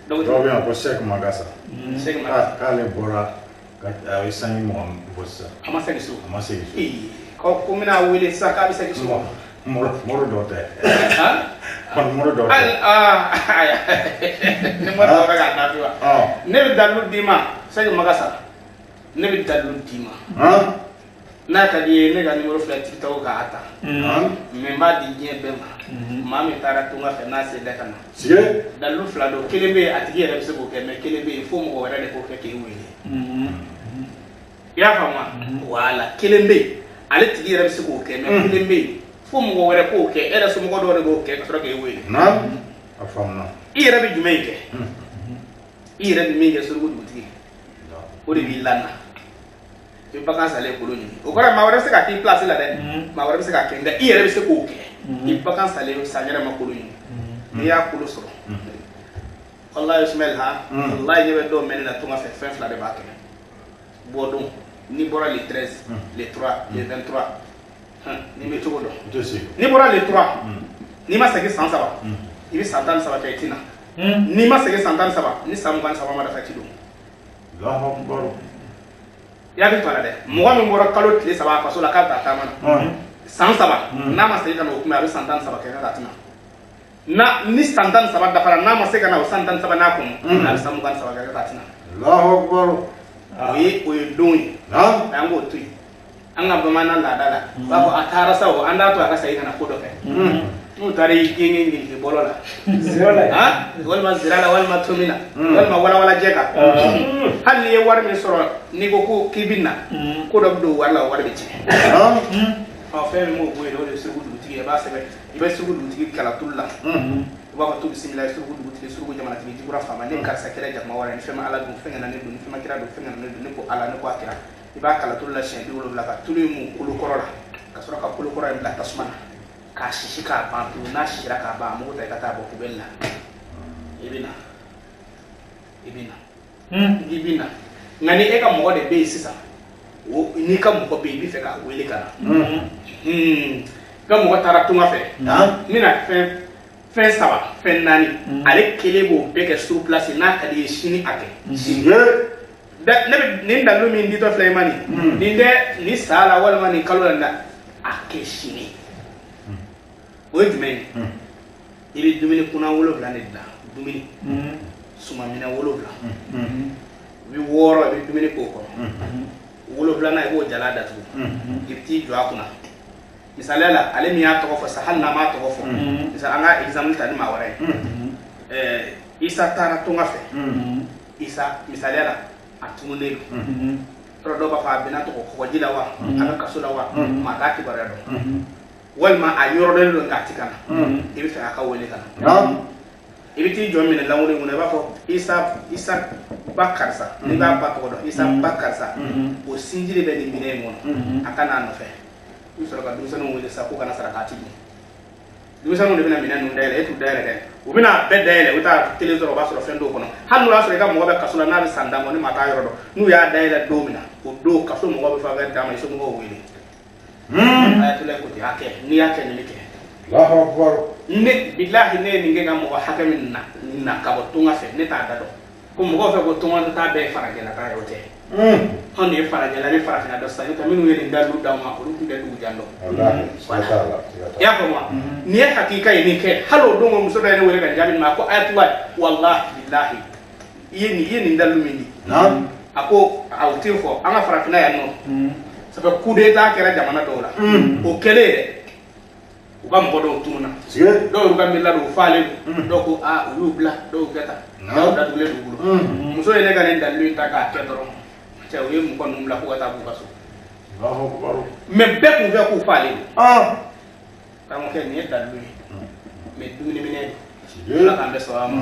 Dɔw Dɔw bɛ yan ko Sɛki Magasa. Sɛki Magasa. K'ale bɔra a ye sanji 20 bɔ sisan. A ma segin so. A ma segin so. Ee, ko n bɛna wele sisan k'a bɛ segin so. Mɔrɔ dɔw tɛ. Han? Kɔni mɔrɔ dɔw Hali tɛ. aa ayi, ni mɔrɔ dɔw bɛ k'a dafi wa. Ne bɛ dalilu d'i ma, Sɛki Magasa. Ne bɛ dalilu d'i ma. N'a ka di ye, ne ka numéro filɛ TikTok k'a ta. Mais n b'a di diɲɛ bɛɛ ma. Maa min taara tunga fɛ n'a sera ka na. Sige. Dalilu fila don, kelen bɛ yen a tigi yɛrɛ bɛ se k'o kɛ, mais kelen bɛ yen fo mɔgɔ wɛrɛ de k'o kɛ k'e wele. I y'a faamu wa? Voilà, kelen bɛ yen ale tigi yɛrɛ bɛ se k'o kɛ, mais kelen bɛ yen fo mɔgɔ wɛrɛ k'o kɛ, e yɛrɛ somɔgɔ dɔw de b'o kɛ ka sɔrɔ k'e wele. Naam. A faamuna. I yɛrɛ bɛ jumɛn in kɛ? I yɛrɛ bɛ min kɛ suruku dugutigi, o de b'i lana. I bɛ bagan salen kolo ɲini, o kɔrɔ maa wɛrɛ bɛ se ka k'i place la dɛ, maa wɛrɛ bɛ se k'a kɛ, nka i yɛrɛ bɛ se k'o kɛ. I bagan salen san yɛrɛ ma kolo ɲini, n'i y'a kolo sɔrɔ, walayi Ismaël, han, walayi ɲɛ bɛ dɔw mɛnni na tunga fɛ, fɛn fila de b'a kɛ. Bɔ don n'i bɔra le 13, le 3, le 23, n'i bɛ cogo dɔn. I tɛ segin. N'i bɔra le 3, n'i ma segin san 3, i bɛ san 13 kɛ i ti na. N'i ma segin san 13, ni san 23 ma dafa, i ti don. Allahu akbar. I hakili to a la dɛ, mɔgɔ min bɔra kalo tile 3 a faso la k'a bɛ taa taama na san 3, n'a ma segin ka na o kuma, a bɛ san 13 kɛ k'a ti na. Na ni san 13 dafara, n'a ma se ka na o san 13 n'a kɔnɔ, a bɛ san 23 kɛ k'a ti na. Allahu akbar. O ye don ye. Naam. An k'o to yen. An ka bamanan laada la, u b'a fɔ a taara sa, o an t'a to a ka segin ka na ko dɔ kɛ. N'u taara i genge ngiliki bɔlɔ la, han, walima zira la, walima tomi na, walima walawalajɛ kan, hali n'i ye wari min sɔrɔ, n'i ko k'i bɛ na, ko dɔ bɛ don wari la, o wari bɛ tiɲɛ. Naam. Ɔ, fɛn min b'o bɔ yen, o de ye suruku dugutigi ye. I b'a sɛbɛn, i bɛ suruku dugutigi kala tulu la, i b'a fɔ to bisimila, suruku dugutigi, suruku jamanatigi, jikura faama, ne karisa kɛra jakuma wɛrɛ ni fɛn ma ala dun, fɛn kana ne dun, ni fɛn ma kira dun, fɛn kana ne dun, ne ko ala, ne ko a kira. I b'a kala tulu la siɲɛ 70 ka tulu in mun kolo kɔrɔ la, ka sɔrɔ ka kolo kɔrɔ in bila tasuma na k'a sisi k'a ban pewu. N'a sisira k'a ban, a mugu ta, i ka taa bɔ poubelle la. I bɛ na, i bɛ na, i bɛ na. Nka ni e ka mɔgɔ de bɛ yen sisan, o n'i ka mɔgɔ bɛ yen, i bɛ fɛ k'a wele ka na, i ka mɔgɔ taara tunga fɛ, Naam. n bɛna fɛn fɛn saba, fɛn naani, ale kelen b'o bɛɛ kɛ sur place. N'a ka di ye sini, a kɛ. Sige. Ne bɛ nin dalilu min ditɔ filɛ i ma, nin nin tɛ nin sa la walima nin kalo la nin na, a kɛ sini. O ye jumɛn ye? I bɛ dumuni kunna 7 de dilan, dumuni sumaminɛ 7, i bɛ 6, i bɛ dumuni k'o kɔnɔ, 7nan i b'o jala datugu, i bɛ t'i jɔ a kunna. Misaliya la, ale min y'a tɔgɔ fɔ sa, hali n'an m'a tɔgɔ fɔ, misali an ka exemple ta ni maa wɛrɛ ye, Isa taara tunga fɛ. Isa, misaliya la, a tununnen don. Yɔrɔ dɔw b'a fɔ a bɛnna tɔgɔ kɔgɔji la wa, a bɛ kaso la wa, maa t'a kibaruya dɔn, walima a yɔrɔ dɔnnen don nka a ti ka na, i bɛ fɛ a ka wele ka na. Naam. I bɛ t'i jɔ minɛ lankolon in kɔnɔ, i b'a fɔ Isa, Isa ba karisa, n'i b'a ba tɔgɔ dɔn, Isa ba karisa, o sinji de bɛ nin minɛ in kɔnɔ, a ka n'a nɔfɛ. I bɛ sɔrɔ ka denmisɛnninw wele sisan k'u kana sarakati dun. Denmisɛnninw de bɛna minɛn ninnu dayɛlɛ, e t'u dayɛlɛ dɛ, u bɛna bɛɛ dayɛlɛ, u bɛ taa kelen sɔrɔ, o b'a sɔrɔ fɛn t'o kɔnɔ. Hali n'o y'a sɔrɔ i ka mɔgɔ bɛ kaso la, n'a bɛ san tan bɔ, ni maa t'a yɔrɔ dɔn, n'u y'a dayɛlɛ don min na, o don kaso mɔgɔw bɛ faveur d'a ma, i somɔgɔw wele. Ayatollah ko ten, a kɛ, n'i y'a kɛ nin bɛ kɛ. Allahu akbar. Ne bilahi, ne ye nin kɛ ka mɔgɔ hakɛ min na na ka bɔ tunga fɛ, ne t'a da dɔn ko mɔgɔw fɛ ko tunga ta bɛɛ ye farajɛla ta ye, o tɛ. Anw de ye farajɛla ni farafinna dɔ sisan, n'o tɛ minnu ye nin dalilu d'aw ma, olu tun tɛ dugu jan dɔn. Wallahi, siga t'a la, siga t'a I y'a faamu wa? Nin ye hakika ye, nin kɛ. Hali o don ko muso dɔ ye ne wele ka jaabi nin ma, a ko ayatollah, wallahi bilahi, i ye nin dalilu min di. Naam. A ko a o tɛ fɔ an ka farafinna yan nɔ, ça fait coup d'état kɛra jamana dɔw la, o kɛlen yɛrɛ u ka mɔgɔ dɔw tununa. Sige. Dɔw y'u ka miirila don, u falen don, dɔw ko aa, u y'u bila, dɔw y'u kɛ tan, dɔw datugulen d'u bolo. Muso ye ne ka nin dalilu in ta k'a kɛ dɔrɔn, cɛ, u ye mɔgɔ ninnu bila k'u ka taa b'u ka so. Allahu akbar. Mais bɛɛ kun fɛ k'u falen don. Ah. Karamɔgɔkɛ, nin ye dalilu ye, mais dumuni minɛ don. Sige. Ala k'an bɛɛ sɔrɔ a ma.